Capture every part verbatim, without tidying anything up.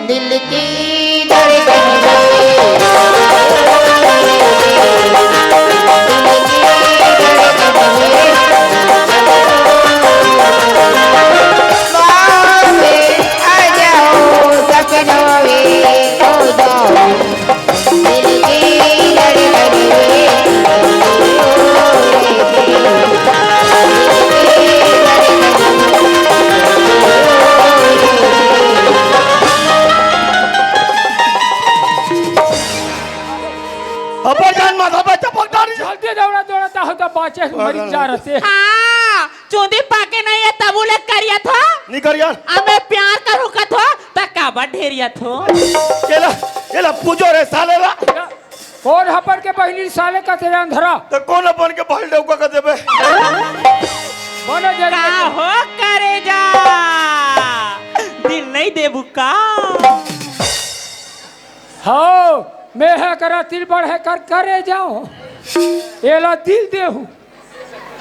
दिल की धड़कन में, दिल की धड़कन में, ख्वाब में आ जाओ, सपनों में खो जाओ। दिल की धड़कन में। अब्बा जान माथा पे चपक डारी। जल्दी दौड़ा दौड़ा ता होता बाचे मरी जा रहते। हाँ, चूंदी पाके नहीं है तबू ले करिया था। नहीं करिया। अब मैं प्यार करूँ का थो, त काबर ढेरिया थो। केला, केला पूजो रे साले ला। कौन हपन के बहिनी साले का तेरे अंधरा? तो कौन अपन के भाई डौका का देबे? बोलो जरा। का हो करेजा? दिल नहीं देबू का? हाँ, मैं है करा दिल बढ़े कर करे जाओ। एला दिल देहू।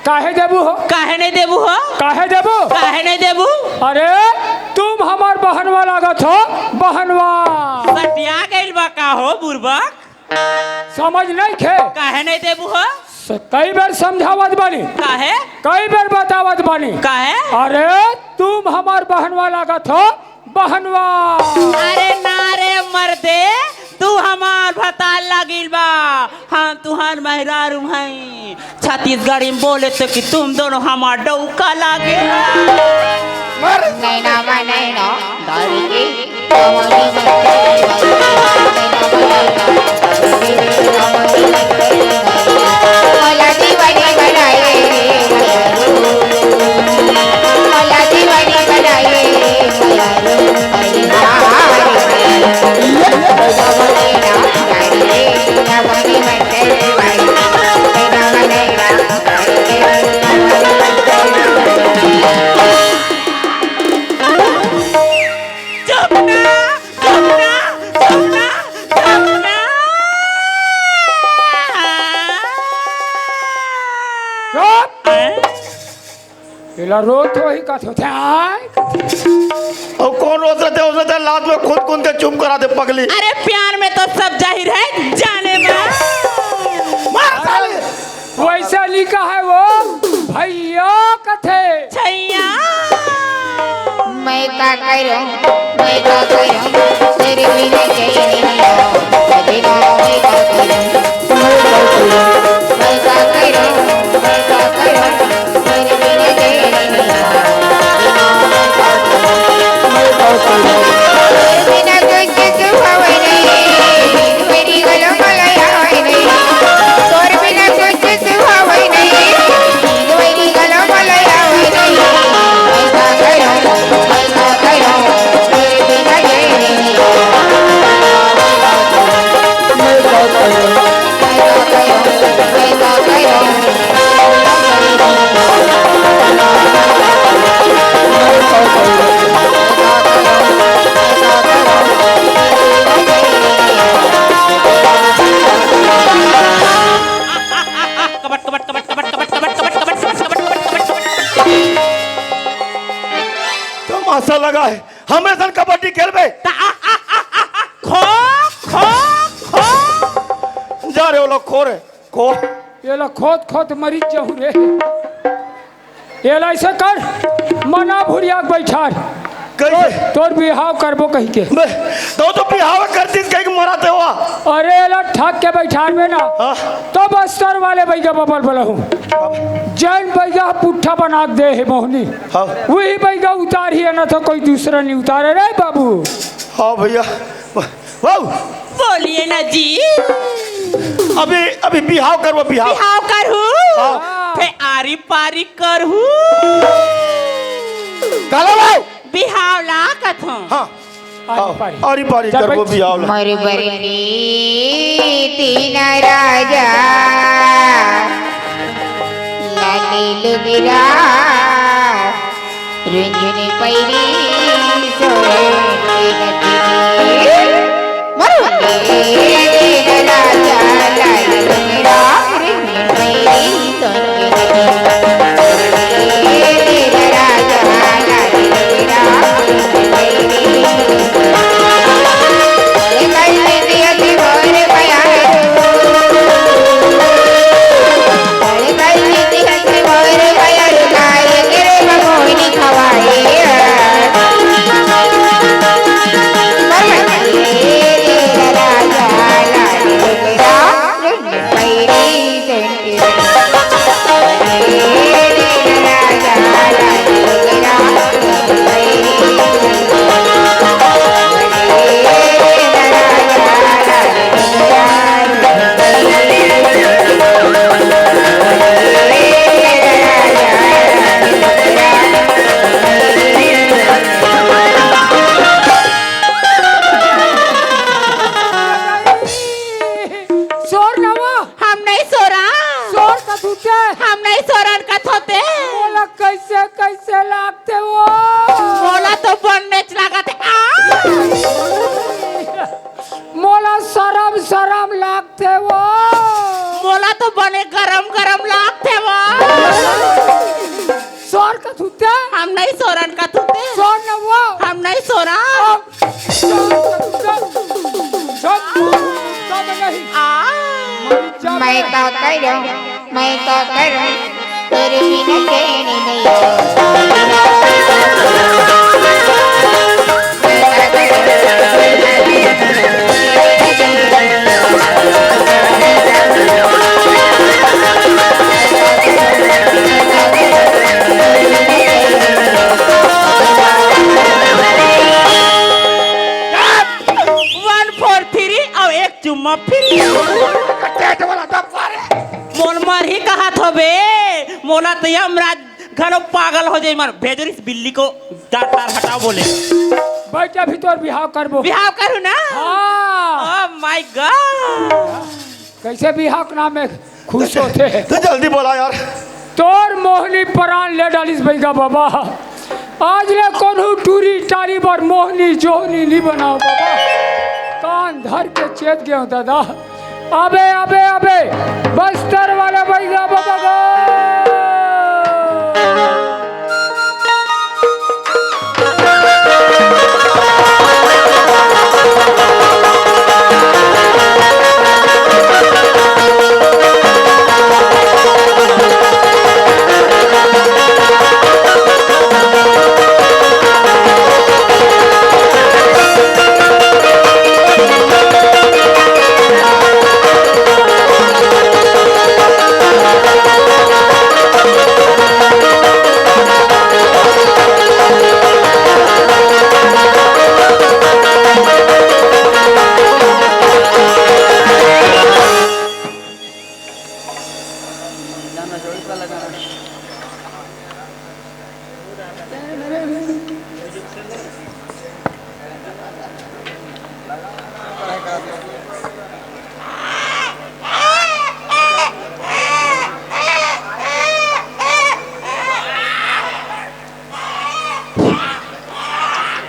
काहे देबू हो? काहे नहीं देबू हो? काहे देबू? काहे नहीं देबू? अरे, तुम हमार बहनवा लागत हो, बहनवा। सटिया गइल बा का हो बुरबक? समझ नहीं खे। काहे नहीं देबू हो? स-, कई बेर समझावत बानी। काहे? कई बेर बतावत बानी। काहे? अरे, तुम हमार बहनवा लागत हो, बहनवा। अरे ना रे मर्दे, तू हमार भतार लागिल बा, हम तुहार मेहरारू हई। छत्तीसगढ़ी में बोले तो कि तुम दोनों हमार डौका लागे। मर नैना मा नैना डाल के, चुप! एला रोत होही कथे होथे, आय। अउ कोन रोत रथे, ओसने ते लात में खुद कुन के चुप करा दे पगली। अरे प्यार में तो सब जाहिर है, जाने मा। मार साले। वैसे लिखा है वो, भैया कथे। छैया। मैं का करूं, मैं का करूं, तेरे बिना चैन नहीं आता। सजना, मैं का करूं, मैं का करूं, मैं का करूं, मैं का करूं। तमाशा लगा है, हमरे सन कबड्डी खेलबे। खो, खो, खो। जा रे, ओला खो रे, खो। एला खोत खोत मरी जाहूं रे। एला ऐसे कर, मना भुरिया के बैठार। कैसे? तोर, तोर बिहाव करबो कहि के। बे, तो, तो बिहाव करतीस कहि के मराते हुआ। अरे एला ठग के बैठार में ना। हाँ। तो बस्तर वाले बैगा बबल बलहू। जैन बैगा पुट्ठा बना के दे हे मोहनी। हाँ। वही बैगा उतार ही है ना तो कोई दूसरा नहीं उतारे रे बाबू। हाँ भैया। वाह। बोलिए ना जी। अभी, अभी बिहाव करबो, बिहाव। बिहाव करहू। हाँ। फे आरी पारी करहू। काला लाओ। बिहाव ला कथों। हाँ। आरी पारी। आरी पारी जब करबो बिहाव ला। मोर बर के तीन राजा लाली लुगरा रुंझुन पैरी सोहर के नथनी। मरु। लागथे वो। मोला तो बने गरम गरम लागथे वो। सोर कथुते। हम नहीं सोरन कथुते। सोर न वो। हम नहीं सोरन। सोर कथुते। सोर कथुते नहीं। आ। मैं का करूं, मैं का करूं, तेरे बिना चैन नहीं। One four three अउ एक चुम्मा फ्री। टेट वाला डब्बा रे। मोर मरही कहत होबे, मोला तो यमराज घलो पागल हो जाई, मर भेजरिस बिल्ली को, डांट डांट हटाओ बोले। बैठ जा, अभी तोर बिहाव करबो। बिहाव करूँ ना? हाँ। Oh my God। कैसे बिहाव के नाम में खुश होथे? तो जल्दी बोला यार। तोर मोहनी परान ले डालिस बइगा बाबा। आज ले कोनो टूरी टारी बर मोहनी जोहनी नी बनाओ बाबा। कान धर के चेत गयो दादा। अबे, अबे, अबे, बस्तर वाला बइगा बाबा गो।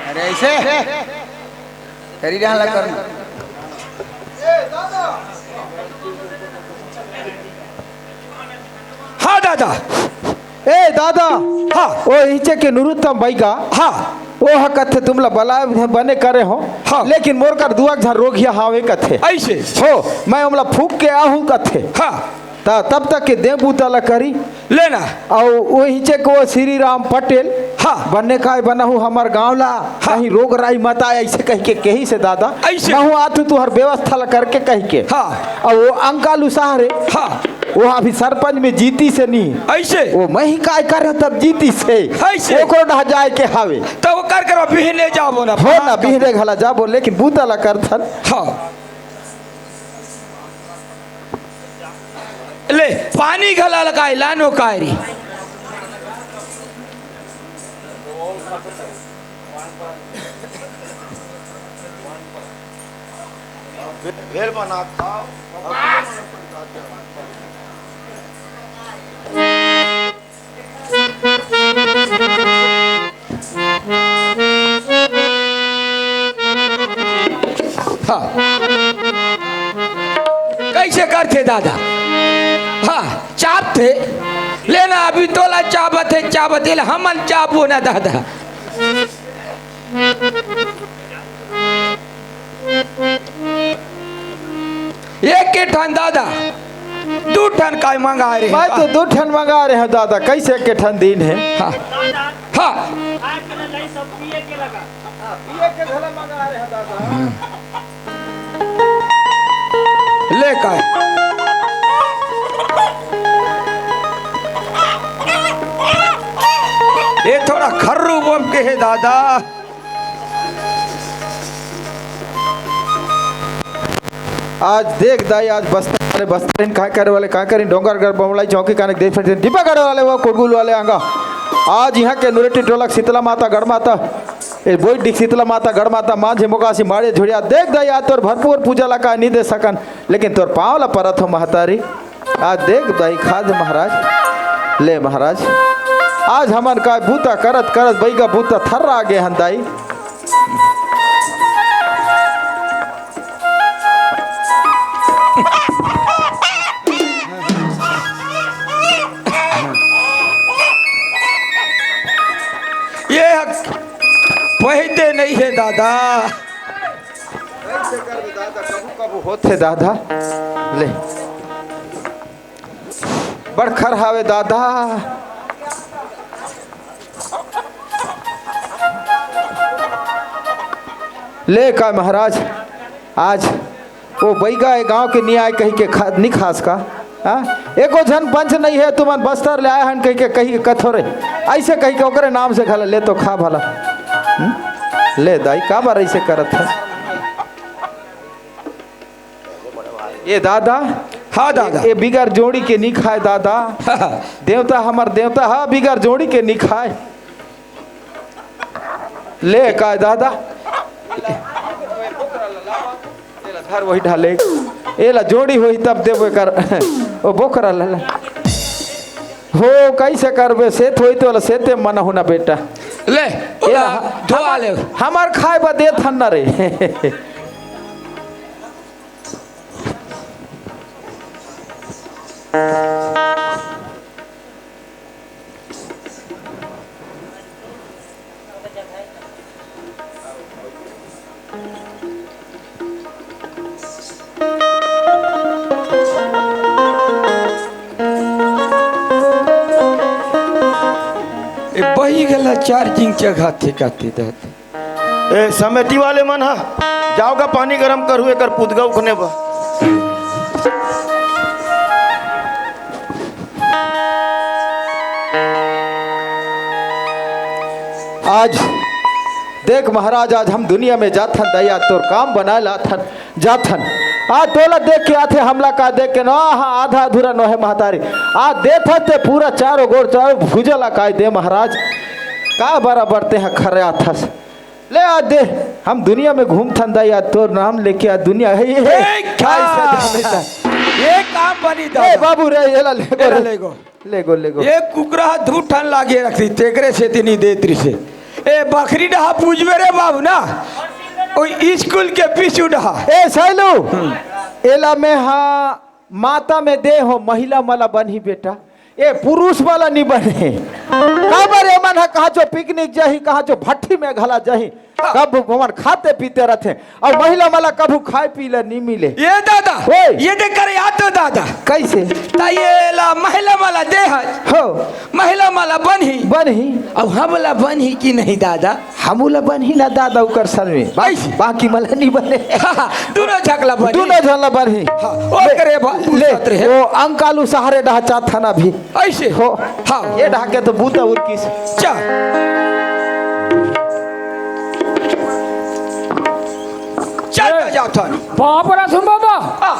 अरे ऐसे तेरी जान लग करना। हाँ दादा। ए दादा। हाँ। ओ इचे के नरोत्तम बइगा। हाँ। ओ ह कथे तुमला बलाय बने करे हो। हाँ। लेकिन मोर कर दुआ झन रोगिया हावे कथे। ऐसे। हो, मैं ओमला फूंक के आहूं कथे। हाँ। त तब तक के दे बूता ला करी। लेना। अउ ओ इचे को श्री राम पटेल। हाँ। बने काय बनाहू हमर गांव ला। हाँ। कहीं रोग राई मत आय, ऐसे कह के कही से दादा। ऐसे। महू आथू तुहर व्यवस्था ला करके कह के। हाँ। अउ ओ अंकालू साहरे। हाँ। वो अभी सरपंच में जीतिस हे नी। ऐसे? वो मैं ही काय करे तब जीतिस हे। ऐसे? ओकरो डहा जाय के हावे। त ओकर करा बिहने जाबो ना। हो ना, बिहने घला जाबो, लेकिन बूता ला करथन। हाँ। ले, पानी घला लगाय लानो कायरी। भेल बना खाओ। हाँ। कैसे करथे दादा? हाँ, चापथे। लेना अभी तोला चापत हे, चापत हे, हमन चापो ना दादा। एक के ठन दादा, दू ठन काय मंगा रहे मैं तो दू ठन मंगा रहे हूँ दादा, कैसे एक के ठन दिन है? हाँ। हाँ। ले काय? ये थोड़ा खर्रू बम के है दादा। आज देख दाई, आज बस्तर वाले, बस्तर इन काय करे वाले, काय करिन, डोंगरगढ़ बमलाई चौकी काने देख सकते हैं, दीपागढ़ वाले, वो कुरगुल वाले आंगा। आज यहाँ के नुरेटी टोलक शीतला माता, गढ़ माता, ए, बोईडिक शीतला माता, गढ़ माता, मांझे मोकासी, माड़े झुड़िया, देख दाई, आज तोर भरपूर पूजा ला का नहीं दे सकन, लेकिन तोर पाँव ला परत हो महतारी। आज देख दाई खाद महाराज, ले महाराज, आज हमन का बूता करत करत बइगा बूता थर्रा गे हन दाई। ऐसे करबे दादा, कभू कभू होथे दादा। ले, बड़ खर हावे दादा। ले का महाराज, आज ओ बइगा ए गांव के नी आय कहिके खा, नी खास का? हाँ? एको झन पंच नहीं है, तुमन बस्तर ले आए हन कहिके, कही कथो रे। ऐसे कहिके ओकरे नाम से घला ले तो खा भला। हम्म? ले दाई, काबर ऐसे करत है? ए दादा, हाँ दादा। ए बिगर जोड़ी के नी खाय दादा। देवता, हमर देवता हा, बिगर जोड़ी के नी खाय। ले काय दादा, एला धर वही ढाले, एला जोड़ी होही तब देबो एकर। ओ बोकरा ला, ला। हो, कैसे करबे? सेत होही तो ला सेते मन हो ना बेटा। ले, एला ओला धोआ ले। हमर खाय बर देत हन ना रे। ए, बही गेला charging जगह थे कहते दहत। ए, समिति वाले मन ह, जाव गा पानी गरम करहू, एकर पुतगा उखने बा। आज देख महाराज, आज हम दुनिया में जाथन दया, तोर काम बनाए लाथन, जाथन। आज तोला देख के आथे, हमला का देख के ना, हाँ, आधा अधूरा नोहे महतारी। आज देथस ते पूरा चारों गोर, चारों भुजा ला काय दे महाराज। का बराबर ते ह खरे आथस। ले आ दे, हम दुनिया में घूमथन दाई, आज तोर नाम लेके आज दुनिया है, ये है। ए, क्या? ऐसा जाने का। ये काम बनी ए, दादा। बाबू रे, एला ले गो एला रे। ले गो। ले गो, ले गो। ये कुकरा ह दू ठन लागे रखती, तेकरे सेती नी देत रिसे। ए, बखरी डहा पूजबे रे बाबू ना, ओ स्कूल के पीछू डहा। ए, सैलू, हम्म। एला में हा माता में दे हो, महिला मला बनही बेटा। ए पुरुष वाला नी बने। काबर एमन ह कहाँ जो picnic जाही, कहाँ जो भट्ठी में घला जाही, हाँ। कब भवन खाते पीते रहते, अउ महिला मला कभू खाए पी ला नी मिले। ये दादा, ओए। ये देख करे याद तो दादा। कैसे? ता ये ला महिला मला दे है। हो। महिला मला बनही। बनही। अब हमला बनही कि नहीं दादा? हमू ला बनही ना दादा, ओकर सन में। बा-, ऐसे। बाकी मला नी बने। हाँ, हाँ, दुनो झकला बनही। दुनो झन ला बनही। हाँ, ओ ले, करे बा, ले, पूछत रहे। ओ अंकालू सहारे डहा चाहत हन अभी। ऐसे? हो। हाँ। ये डहा के तो बूता उरकिस। चल। चल, ए, जाथन। बाप रा सुन बाबा। आ,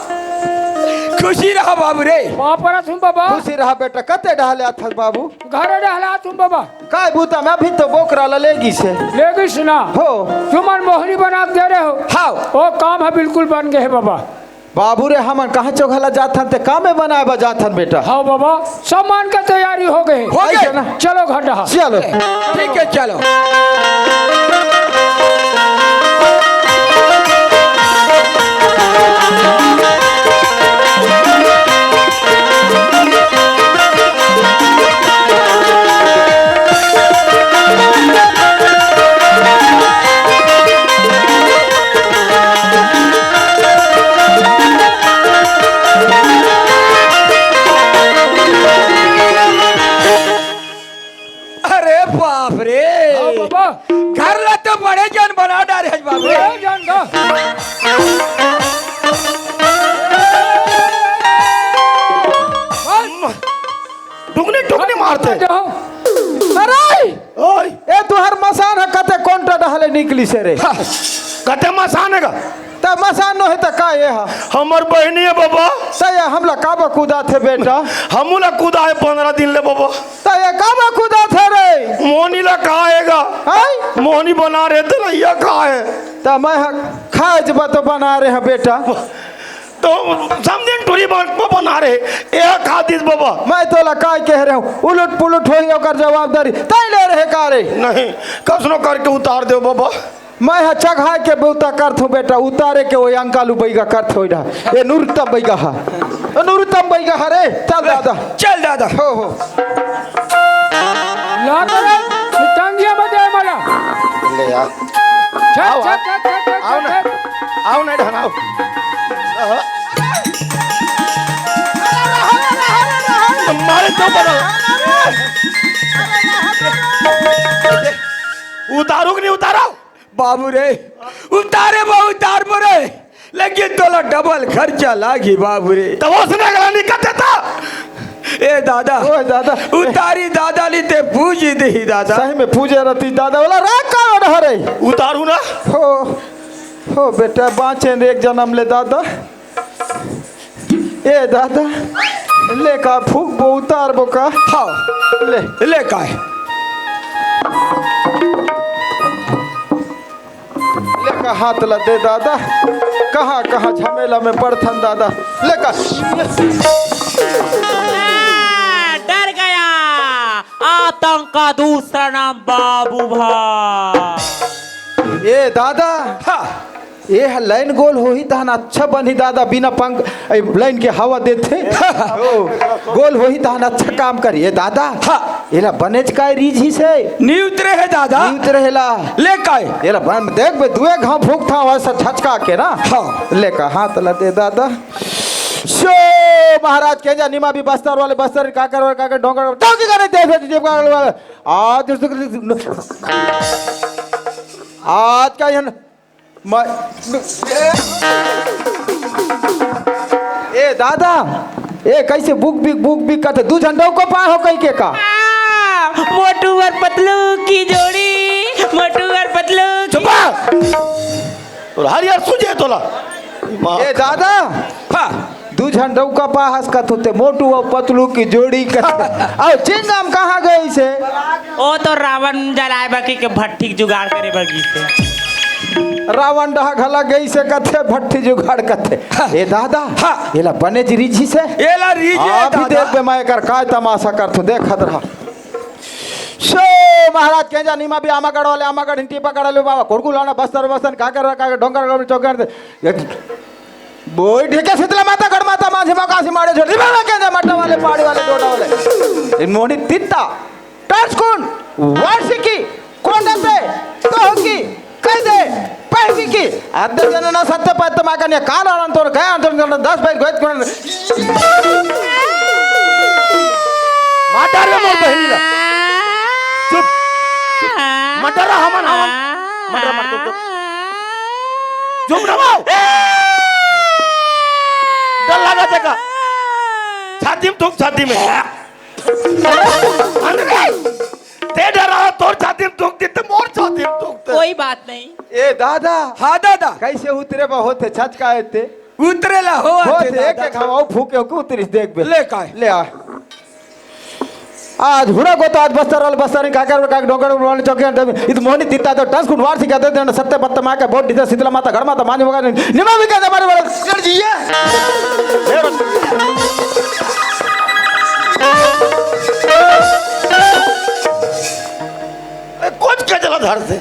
खुशी रहा बाबू रे। बाप रा सुन बाबा। खुशी रहा बेटा, कते डहा ले आथस बाबू? घरे डहा ले आथन बाबा। काय बूता में अभी तो बोकरा ला ले गिस हे। ले गिस ना। हो। तुमन मोहनी बना के दे रहे हो। हाँ। ओ काम ह बिल्कुल बन गे हे बाबा। बाबू रे, हमन कहाँ चोघला जाथन ते काम में बनाए बर जाथन बेटा। हाँ बाबा, सामान का तैयारी हो गए। हो गए। ऐसे ना। चलो घर डहा। चलो। ठीक है, चलो। अरे बाप रे। हाँ बाबा। घर ला तो बड़े जन बना डारे हस बाबू। बड़े जन का। टुकनी टुकनी मारते। अरे! ओए। ए तुहर मसान ह कते कोंटा डहले निकलिस हे रे? हाँ। कते मसान हे गा? त मसान नोहे त का ए ह? हमर बहिनी हे बाबा। त ए हमला काबर कुदाथे बेटा? हमू ला कुदाए पंद्रह दिन ले बाबा। त ए काबर कुदाथे रे? मोहनी ला खाए गा। हैं? मोहनी बना रहे त लइया खाए। त मैं ह खाए जब तो बना रहे ह बेटा। तो समझिन टूरी बन-, बना रहे, ए खा दिस बाबा। मैं तोला काय कह रहे हूँ, उलट पुलट होही ओकर जवाबदारी तैं ले रहे का रे? नहीं, कसनो करके उतार देव बाबा। मैं ह चघाए के बेवता करथूँ बेटा, उतारे के ओ अंकालू बइगा करथे ओइडा। ए नूरतम बइगा हा, ए नूरतम बइगा हा रे, चल दादा। चल दादा। हो, हो। ला तो रे, टंगिया बजाए मला। ले आ। छट, आओ, छट, आओ। छट, छट, छट, आओ छट, ना। छट। आओ ना, ढंग आओ। मारे तो बड़ा। उतारू कि नहीं उतारू? बाबू रे, उतारे बा उतारबो रे, लेकिन तोला डबल खर्चा लागही बाबू रे। तो वो सुने अगला नहीं कर देता। ए दादा, ओए दादा। उतारी दादा ली ते पूजी देही दादा। सही में पूजे रहती दादा, वाला राग का order है। उतारू ना? हो, हो बेटा, बाँचे एक जन्म ले दादा। ए दादा, ले का फूकबो, उतारबो का? हाँ। ले। ले का है? ले का हाथ ला दे दादा, कहाँ कहाँ झमेला में पड़थन दादा। ले का। आ, डर गया। आतंक का दूसरा नाम बाबू भा। ए दादा। हाँ। ए ह लाइन गोल होही तहन अच्छा बनही दादा, बिना पंख, ए, लाइन के हवा देथे। ओ, गोल होही तहन अच्छा काम करी। ए दादा, हाँ। एला बनेच काय रीझिस हे? नी उतरे हे दादा। नी उतरे हे ला। ले काय? एला बन, देख बे, दुए घाव फूकथंव अइसे झचका के ना। हाँ। ले का हाथ ला दे दादा। शो महाराज के जा निमा भी बस्तर वाले बस्तर का कर, का कर, डोंगर, डोंगर का नहीं देख, देख, देख, आज, आज का यन म-, ए दादा, ए कइसे बुक बिक, बुक बिक कथे, दू झन डौको पाए हो कहि के का? आ, मोटू और पतलू की जोड़ी, मोटू और पतलू की चुप! तोर हरियर सूझे तोला। ए दादा, हाँ। दू झन डौका पाहस कथो ते मोटू अउ पतलू की जोड़ी कथे। अउ चिंगम कहाँ गइस हे? ओ तो रावण जलाए बर कहिके भट्ठी के जुगाड़ करे बर गिस हे। रावण डहा घला गइस हे कथे भट्ठी जुगाड़ कथे। हाँ। ए दादा, हाँ। एला बने रीझिस हे। एला रीझे आप भी दादा। देख बे, मैं एकर काय तमाशा करथो, देखत रहा। शो महाराज के जा निमा भी आमागढ़ वाले, आमागढ़ हिंटी पकड़ ले बाबा, कोड़कू लाना बस्तर बस्तर, काकर काकर, डोंगर डोंगर चौकर। बोई ढेके शीतला माता, गढ़ माता, माझी माँ, काशी माड़े झोली, बाबा के जा मट्टा वाले, पहाड़ी वाले, डोडा वाले। इन मोहनी तित्ता, टर्चकुन, वार्षिकी, कोंडते, तोहकी, कह दे, पहली की, अद्दे जन ना सत्य पत्त माकन या काल आनंद तोर गया आनंद तोर दस भाई गोइत कोन। माटर में मोर बहिनी ला। चुप। मटर हमन, हमन। मटर मत चुप। चुप ना बाबू। डर लगा तेका। छाती में थूक, छाती में। ते डरा, तोर छाती में थूक दी, ते मोर छाती में थूक दे। कोई बात नहीं। ए दादा। हाँ दादा। कइसे उतरे बा होथे छचका हे ते? उतरे ला हो होथे, आथे एक दादा। एक हवा फूके हो के उतरिस, देख बे। ले काय? ले आ। आज हुड़ा गोता, आज बस्तर वाले बस्तर का कर का डोंगर वाले चौके, इत मोहनी तित्ता तो टस कुन वार सिखा दे देना, सत्य पत्त माँ के बोट डीजे शीतला माता, गढ़ माता, मांझी मगा निमा भी कहते हमारे वाले कर जिए। ए, कुछ के जला धर से।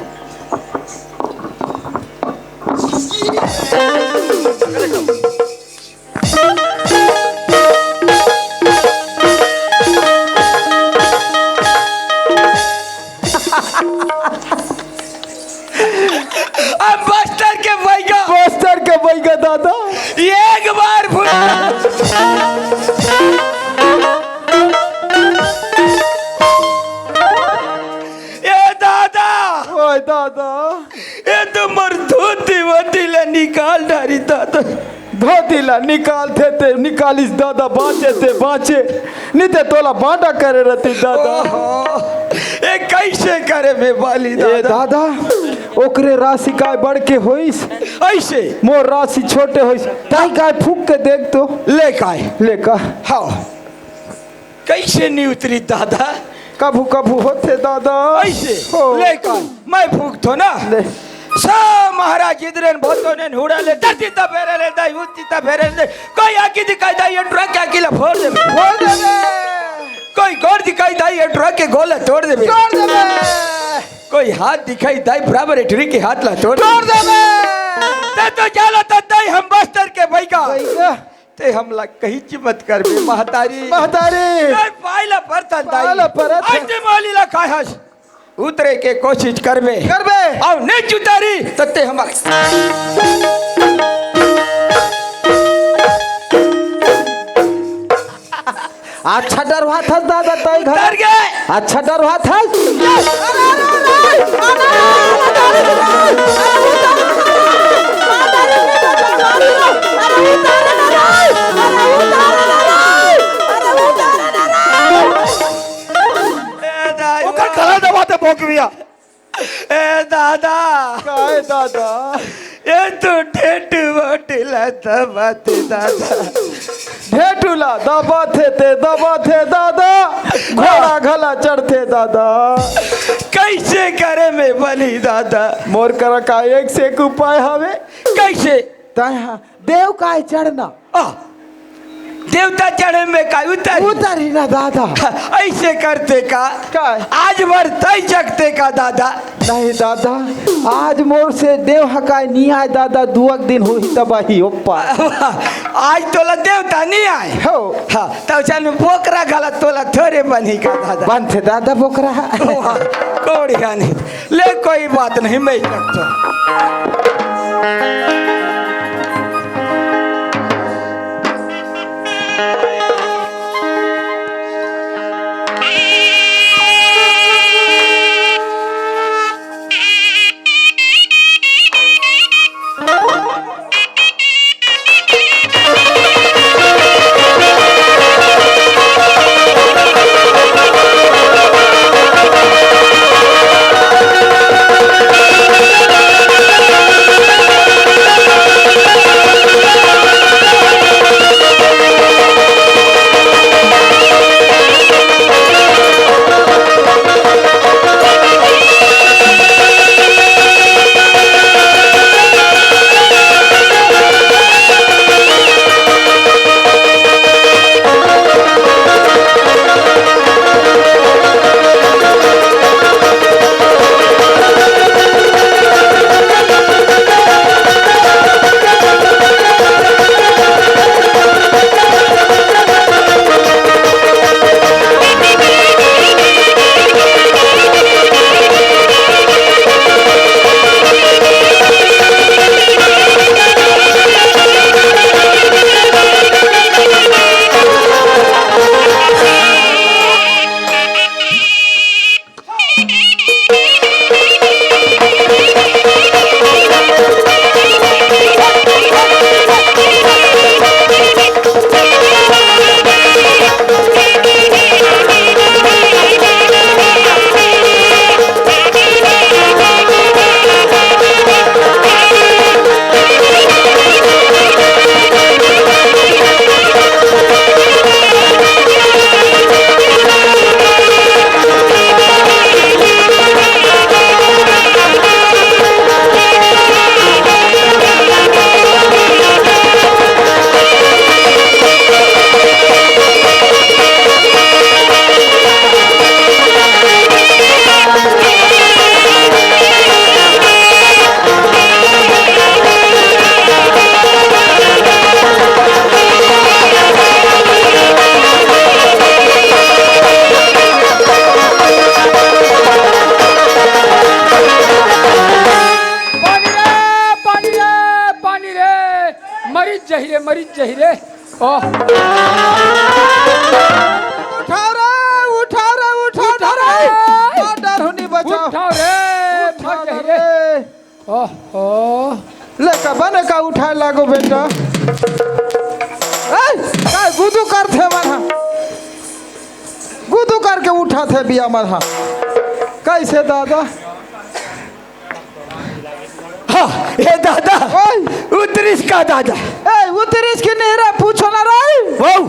अब बस्तर के बैगा। बस्तर के बैगा दादा। एक बार फुट। ए दादा। ओए दादा। ए तो मोर धोती वोती ला निकाल डारी दादा। धोती ला निकाल थे ते निकालिस दादा, बाँचे ते बाँचे, नी ते तोला बाँटा करे रहती दादा। ओहो, ए कइसे करे में बाली ए दादा? दादा, ओकरे राशि काय बढ़ के होइस, अइसे? मोर राशि छोटे होइस, ताई काय फूक के देख तो। ले काय? ले का? हाँ। कइसे नी उतरी दादा? कभू कभू होथे दादा। अइसे? हो। ले का? मैं फूकथों ना। ले। सा महाराज इधरेन भतोनेन हुड़ा ले, धरती ता फेरे ले दाई, उच्ची ता फेरे ले दाई। कोई आँखी दिखाई दाई, ये ट्रक के आँखी ला फोड़ देबे। फोड़ देबे। कोई गोड़ दिखाई दाई, ये ट्रक के गोड़ ला तोड़ देबे। तोड़ देबे। कोई हाथ दिखाई दाई, बराबर ये ट्रक के हाथ ला तोड़ तोड़ देबे। ते तो जाला ता दाई, हम बस्तर के बैगा। बैगा। ते हमला कहीं ची मत करबे, महतारी। महतारी। ए, पाय ला परथन दाई। पाय ला परथन। आज ते मोली ला काय हस? उतरे के कोशिश करबे। करबे। अउ नइ उतरी त ते हमर अच्छा डरवाथस दादा, तैं घर। उतर गे। अच्छा डरवाथस। ए दाई। ओकर गला दबाथे भोकबिया। ए दादा। काय दादा? ए तो ढेटू वोटू ला दबाथे दादा। ढेटू ला दबाथे ते दबाथे दादा। घोड़ा घला चढ़थे दादा। कइसे करे में बनही दादा? मोर करा का एक से एक उपाय हवे। कइसे? तैं हा देव काय चढ़ना। आ, देवता चढ़े में का उतर? उतरही ना दादा। अइसे करते का? का? आज भर तैं जगते का दादा? नहीं दादा, आज मोर से देव ह काय नइ आय दादा, दुअक दिन होही तब आही ओप्पा। आज तोला देवता नइ आय? हो। हाँ, तब चल में बोकरा घला तोला थोरे बनही का दादा? बनथे दादा बोकरा। वाह, कोढ़िया नहीं। ले, कोई बात नहीं, मैं रखता हूँ। पानी रे, पानी रे, पानी रे, मरी जही रे, मरी जही रे। ओह। उठाओ रे, उठाओ रे, उठाओ उठाओ रे। रे। आ, डर होनी बचाओ। उठाओ रे, उठाओ मर जाही रे। रे। ओह, ओह। ले का बने का उठाए लागो बेटा। ए, का गुदू करथे मन हा? गुदू करके उठाथे बिया मन हा। कइसे दादा? हाँ, ए दादा, ओए। उतरिस का दादा? ए, उतरिस के नेहरा पूछो ना रे। वाऊ।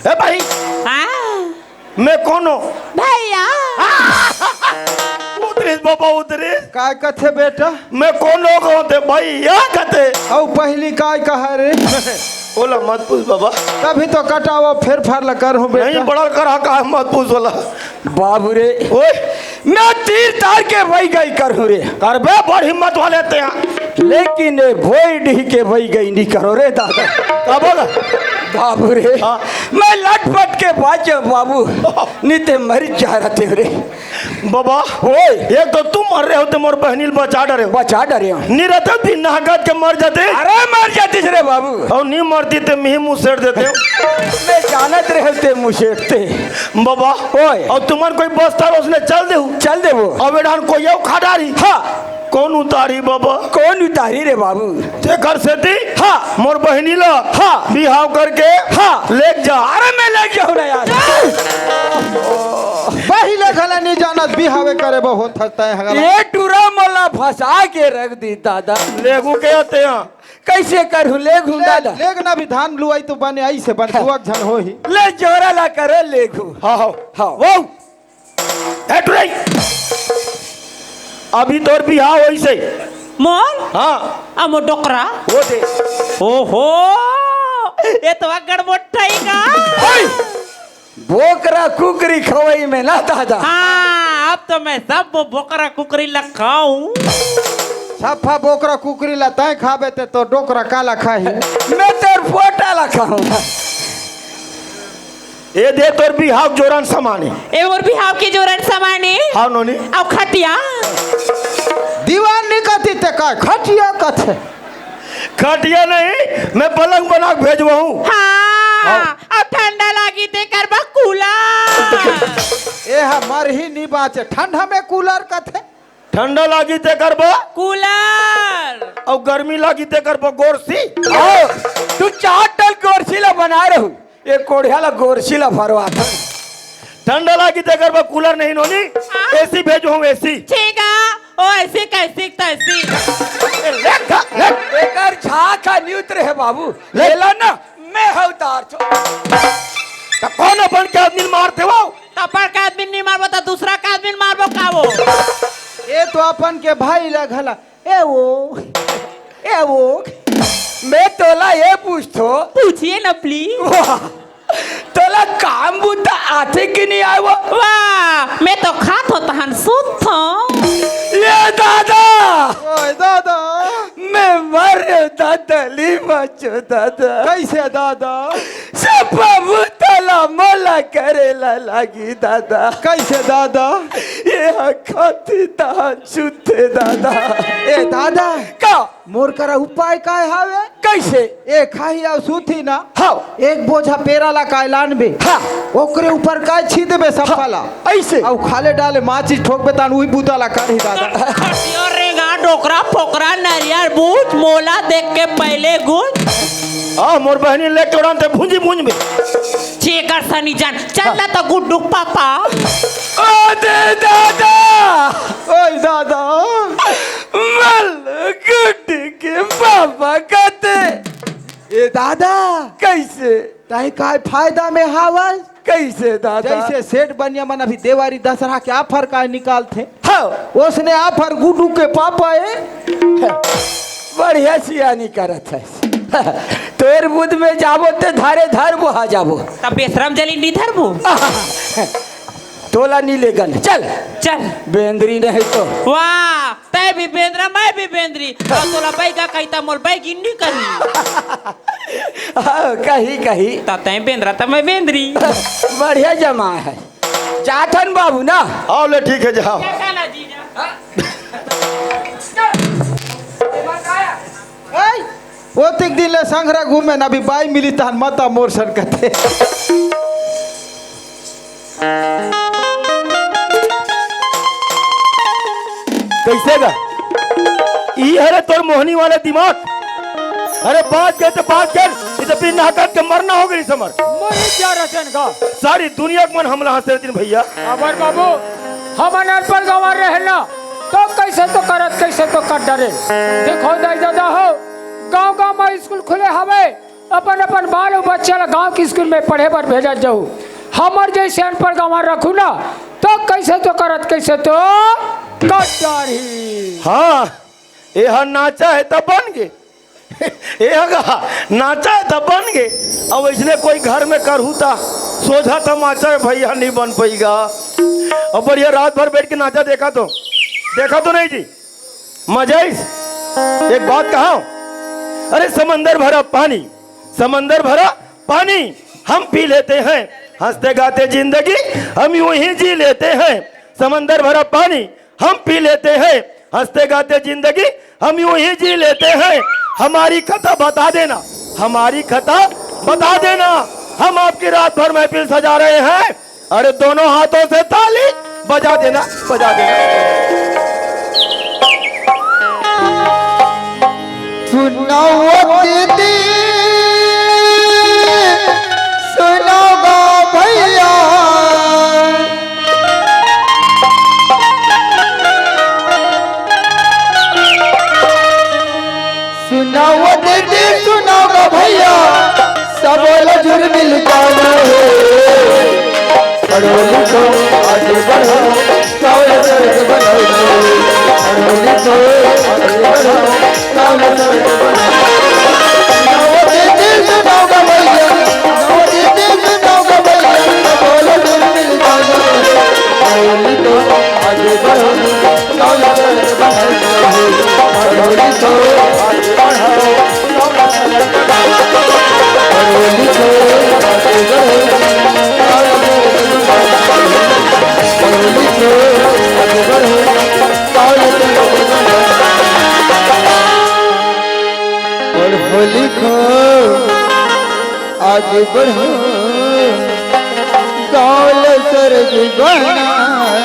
ए भाई। हाँ। मैं कौन हूँ? भैया। उतरिस बाबा, उतरिस। काय कथे बेटा? मैं कौन लोग होते भैया कथे? अउ पहली काय कहा रे? ओला मत पूछ बाबा। तभी तो कटावा फेर फार ला कर हूँ बेटा। नहीं, बड़ा करा का मत पूछ ओला। बाबू रे, ओए। मैं तीर तार के वही गई कर हूँ रे। करबे, बड़ हिम्मत वाले ते हैं। लेकिन ए भोई डीह के बई गई नी करो रे दादा। का बोला? बाबू रे, हाँ। मैं लटपट के बाँचे बाबू, नी ते मर जा रहते रे। बाबा, ओए। एक तो तुम मर रहे हो, तो मोर बहनी ल बचा डरे हो। बचा डरे हो। नी रहते दिन नहाकत के मर जाते। अरे मर जातीस रे बाबू। अउ नी मरती ते मिही मुँह सेड़ देते हो। मैं जानत रहे ते मुँह सेड़ते। बाबा, ओए। अउ तुमन कोई बस्ता रोसने चल देहू। चल देबो। अउ एडान कोई अउ खा डारी। हाँ। कौन उतारी बाबा? कौन उतारी रे बाबू? तेकर सेती हाँ। मोर बहिनी ला हाँ। बिहाव करके हाँ। लेग जा। अरे मैं लेग जाहूँ ना यार। पहिले घला नी जानत बिहावे करे बर होत हस तैं हगला। ये टूरा मोला फंसा के रख दी दादा। लेगू के आते हैं। कैसे करूँ लेगू ले, दादा? लेग ना भी धान लुआई तो बने आई से बन हाँ। दुआक झन होही। ले जोरा ला करो लेगू। हाँ, हाँ। हाँ। वो ए टुरई, अभी तोर बिहाव होइस हे। मोर? हाँ। आ मोर डोकरा? वो दे। ओहो, ये तो अगड़ मोटा ही का। ओए! बोकरा कुकरी खवई में ना दादा। हाँ, अब तो मैं सब बोकरा कुकरी ला खाऊं। सफा बोकरा कुकरी ला तैं खाबे ते तो डोकरा काला खाही। मैं तेर पोटा ला खाऊं। ए दे तोर बिहाव जोरन समाने। ए मोर बिहाव के जोरन समाने। हाँ नोनी। अउ खटिया। दीवान नी कथी ते का खटिया कथे। खटिया नहीं, मैं पलंग बना के भेजवाहूँ। हाँ, हाँ। अउ ठंडा लागी ते करबा कूलर। ए हमर ही नी बाँचे, ठंडा में कूलर कथे। ठंडा लागी ते करबा कूलर। अउ गर्मी लागी ते करबा गोरसी। आओ, तू चार टन गोरसी ला बना रहू। ये कोढ़िया ला गोरसी ला भरवा था। ठंडा लागी ते करबा कूलर नहीं नोनी। हाँ। एसी भेजो हम एसी। ठीक है, ओ एसी कैसी तैसी। ए, ले खा, ले। एकर झाका नी उतरे हे बाबू। ले। ले ला ना, मैं हव तार छो। त कौन अपन के आदमी मारते हो? त अपन के आदमी नी मारबो त दूसरा के आदमी मारबो का वो? ए तो अपन के भाई ला घला। ए वो, ए वो, मैं तोला ये पूछथो। पूछिए ना प्लीज। वाह, तोला काम बुता आथे कि नहीं आए वो? वाह, मैं तो खात हो तहन सुत हो। ये दादा, ओए दादा। मैं मर रहे दादा, ली बचो दादा। कैसे दादा? सब बुता ला मोला करे ला लागी दादा। कैसे दादा? ये हा खाती तहन सुते दादा। ए दादा, का? मोर करा उपाय काय हावे? कैसे? ए खाही अउ सूती ना। हाँ। एक बोझा पेरा ला काय लानबे। हाँ। ओकरे ऊपर काय छी देबे सफा ला। ऐसे? अउ खाले डाले माचिस ठोकबे तान उही बूता ला करही दादा। खटियो रेंगा, डोकरा, फोकरा, नरियर, बूझ, मोला देख के पहले गुज। आ, मोर बहनी ले के उड़ान ते भूंजी भूंज में। छेकर सनी जान, चल ना तो गुड्डू पापा। ओ दे दादा। ओए दादा। मल गुड्डी के पापा कहते। ए दादा। कैसे? तैं काय फायदा में हावस? कैसे दादा? जैसे सेठ बनिया मन अभी देवारी दसरा के offer काय निकालथे। हाँ। ओसने offer गुड्डू के पापा ए। बढ़िया सियानी करत है। तोर बुध में जाबो ते धारे धरबो हा जाबो। तब बेशरम जली नी धरबो। तोला नी लेगन। चल। चल। बेंदरी नहीं तो। वाह, तै भी बेंदरा, मैं भी बेंदरी। अउ तोला बैगा कही त मोल बैगिन नी कही। हाँ, कही, कही। त तै बेंदरा त मैं बेंदरी। बढ़िया जमा है। जाथन बाबू ना। आओ ले, ठीक है, जाओ। ए, ओतिक दिन ले संघरा घूमे ना, अभी बाई मिली तहन मता मोर सन कथे। कैसे गा? ई हरे तोर मोहनी वाला दिमाग। अरे बात गए तो बात गए, ये तो बिन हकत के मरना हो गई समर। मरी जा रतन का। सारी दुनिया के मन हमला हंसे दिन भैया। अबर बाबू, हमन अनपढ़ गंवार रहेला, तो कैसे तो करत, कैसे तो कर डरे। देखो दाई दादा हो, गांव गांव में स्कूल खुले हवे, अपन अपन बाल अउ बच्चा ला गांव के स्कूल में पढ़े बर भेजत जाहू। हमर जैसे अनपढ़ गंवार रखू ना, तो कैसे तो करत, कैसे तो कर डारही। हाँ, एहा नाचा है तब बन गे। ए हगा, नाचा है त बन गे। अब इसने कोई घर में करहू त सोझा तमाचा है भैया, नहीं बन पईगा। अब बढ़िया रात भर बैठ के नाचा देखा तो, देखा तो नहीं जी, मजा आइस। एक बात कहा, अरे समंदर भरा पानी, समंदर भरा पानी हम पी लेते हैं, हंसते गाते जिंदगी हम यूं ही जी लेते हैं। समंदर भरा पानी हम पी लेते हैं, हंसते गाते जिंदगी हम यूं ही जी लेते हैं। हमारी खता बता देना, हमारी खता बता देना, हम आपकी रात भर महफिल सजा रहे हैं। अरे दोनों हाथों से ताली बजा देना, बजा देना। सुनाओ दीदी, सुनाओ भैया। सुनाओ दीदी, सुनाओ भैया, सब ला जुर्मिल जाना है। पड़ोली को आगे बढ़ाओ, चावल सर्द बनाओ। पड़ोली को आगे बढ़ाओ, चावल सर्द बनाओ। नौ दिन सुनाओ गवैया, नौ दिन सुनाओ गवैया, सब ला जुर्मिल जाना है। पड़ोली को आगे बढ़ाओ, चावल सर्द बनाओ। पड़ोली को आगे बढ़ाओ, पढ़ो लिखो, आगे बढ़ो, गाँव ला सर्द बनाओ।